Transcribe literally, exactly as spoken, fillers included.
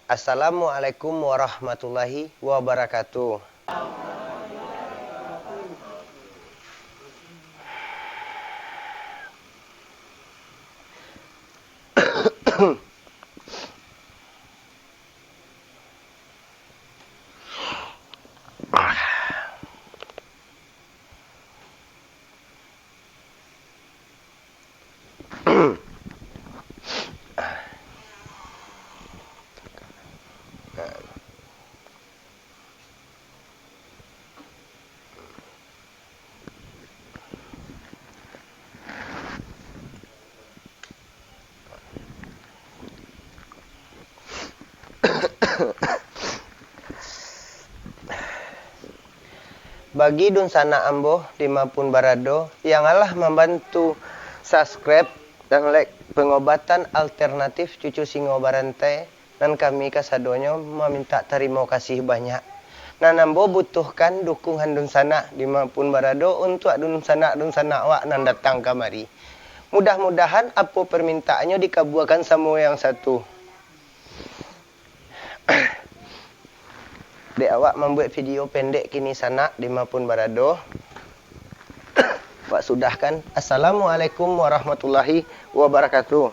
Assalamualaikum warahmatullahi wabarakatuh. Bagi dunsanak ambo dimanapun barado, yang alah mambantu subscribe dan like pengobatan alternatif cucu singo barantai, nan kami kasadonyo mamintak tarimo kasih banyak. Nan ambo butuhkan dukungan dunsanak dimanapun barado untuak dunsanak-dunsanak awak nan datang kamari. Mudah-mudahan apo parmintaannyo dikabuakan samo yang satu. Dek awak mambuek video pendek kini sanak dimanapun barado. Wak sudahkan. Assalamualaikum warahmatullahi wabarakatuh.